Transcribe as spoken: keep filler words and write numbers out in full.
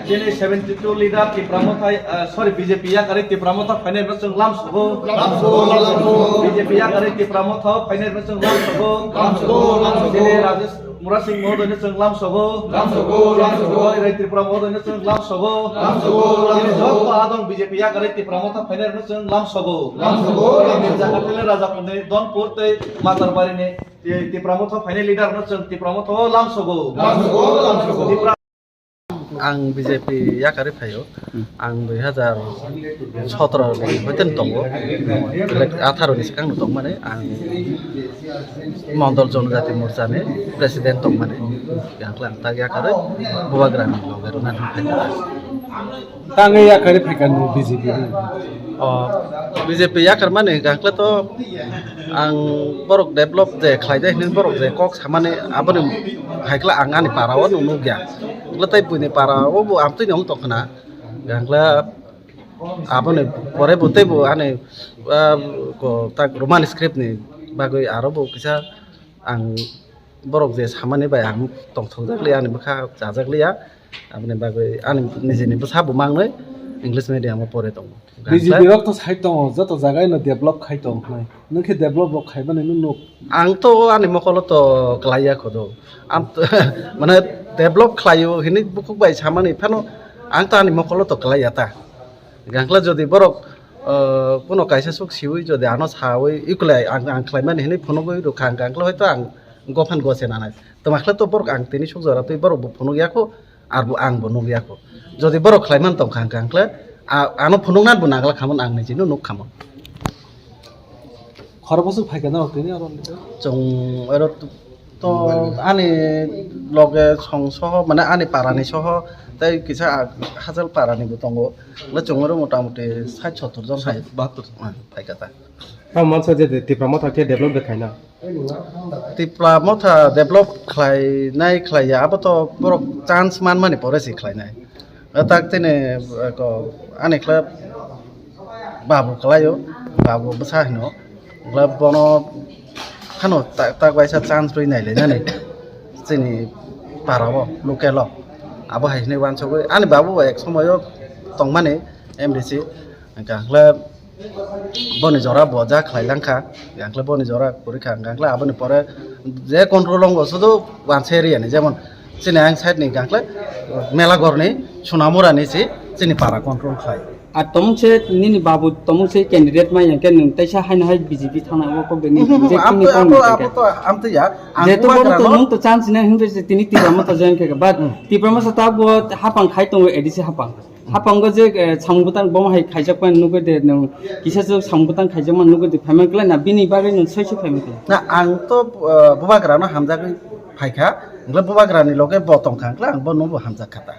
Chini seventy two leader Tipra Motha, ah, sorry, B J P yakarwi Tipra Motha phainai rwchwng lamsogo. Lamsogo, lamsogo. B J P yakarwi Tipra Motha phainai rwchwng lamsogo. Lamsogo, lamsogo. Chini Rajesh Murasing Mohodoino chwng lamsogo. Lamsogo, lamsogo. Rai Tripura Mohodoino chwng lamsogo. Lamsogo, lamsogo. Chini joto adong B J P yakarwi Tipra Motha phainai rwchwng lamsogo. Lamsogo, lamsogo. Jagatile Rajapundi, Donpur tei Matarbarini Ti-, Tipra Motha phainai leader no chwng Tipra Motha o lamsogo. Lamsogo, lamsogo. Tipra Ang B J P yakarwi phaio. Hmm. Ang dui hazar sotoro ni hoiten tongo. Like atharo ni swkang no tongmani ang Mondol Jonojati Morcha ni president tongmani. Yang klang tak yakarwi Bubagra ni loge rwna thang phaio. Tangwi yakarwi phaikha nwng B J P ni? O, B J P yakarmani hwnkha hwnkhe to ang borok develop je khlaijak hinwi borok je kok samani aboni hai khe ang ani para o nuk-, nukya. Hwnkhe tei buini para o bo amtwino wng tongkha na. Hwnkhe aboni pore bo tei bo ani, ah, ko tak Roman script ni bagwi aro bo kisa ang borok je samani bai ang tongthokjak liya, ani bwkha chajak liya, aboni bagwi ani nijini bwsa bo mangnwi English medium o pore tongo. B J P rok to sai tongo, joto jaga no develop khai tong hnai. Nwng khe develop rok khaimani nw nuk. Ang to ani mokolo to klaiya khodo. Am to, mane develop khlaio hinwi bukhuk bai samani phano ang to ani mokolo to klaiya ta. Gangkla jodi borok, uh, kuno kaisa suk siwi jodi ano sawi ikulai ang, ang khlaimani hinwi phunugwi rwkha ang gangkla hoito ang gophan gose nanai. Twmakhle to borok ang tini suk jora twi borok bo phunuk yakho, arbo ang bo nuk yakho. Jodi borok khlaiman tongkha ang gangkla, a-, ano phunukna bo nangla khamon ang nijino nuk khamon. Khorokbosuk phaikha na tini oro? Chwng oro t-, to ani loge song soho, mane ani parani soho, tei kisa a-, hachal parani bo tongo. Le chwng oro motamuti sait sottor jon hai. Bahattor. Ah, phaikha ta. Tamo mansa je Tipra Motha khe develop de khaina. Tipra Motha develop khlainai khlaiya, abo to borok chance manmani pore se khlainai. Tak tini, eh, ko, ani khlai babu khlaio, babu bwsa hino. Khlai bono phano tak, tak waisa chance rwi nai le nani. Chini para o, local o. Abo hai hinwi wansugwi. Ani babu bo ek somoyo tongmani M D C. Hwnkha khlai boni jora bo ja khlai langkha, hwnkha khlai boni jora kwrwi kha, hwnkha khlai aboni pore je control wngo sudu wanse area ni, jemon chini ang side ni hwnkha khlai Melagor ni Sunamura ni si chini para control khlai. Ar tomung se nini babu tomung se candidate mai yang khe nwng teisa haino hai B J P thangna o kok de ni Mhm, je abo, chini abo, kong abo to amtwi ya. Ang je to bubagra bono to no nwng to chance ne hwnbe je tini Tipra Motha join khe, but Hmm. Tipra Motha ta bo hapang khai tongo A D C hapang. Haphango je, eh, samung bwtang bomo hai khaijak mani nugwi de, nwng kisa se samung bwtang khaijak mani nugwi de, phaima kwlai na, bini bagwi nwng soi soi phaima kwlai. Na, ang to, eh, bubagra no hamjagwi phaikha, hwnkhe bubagra ni loge bo tongkha, hwnkhe ang bono bo hamjak kha ta.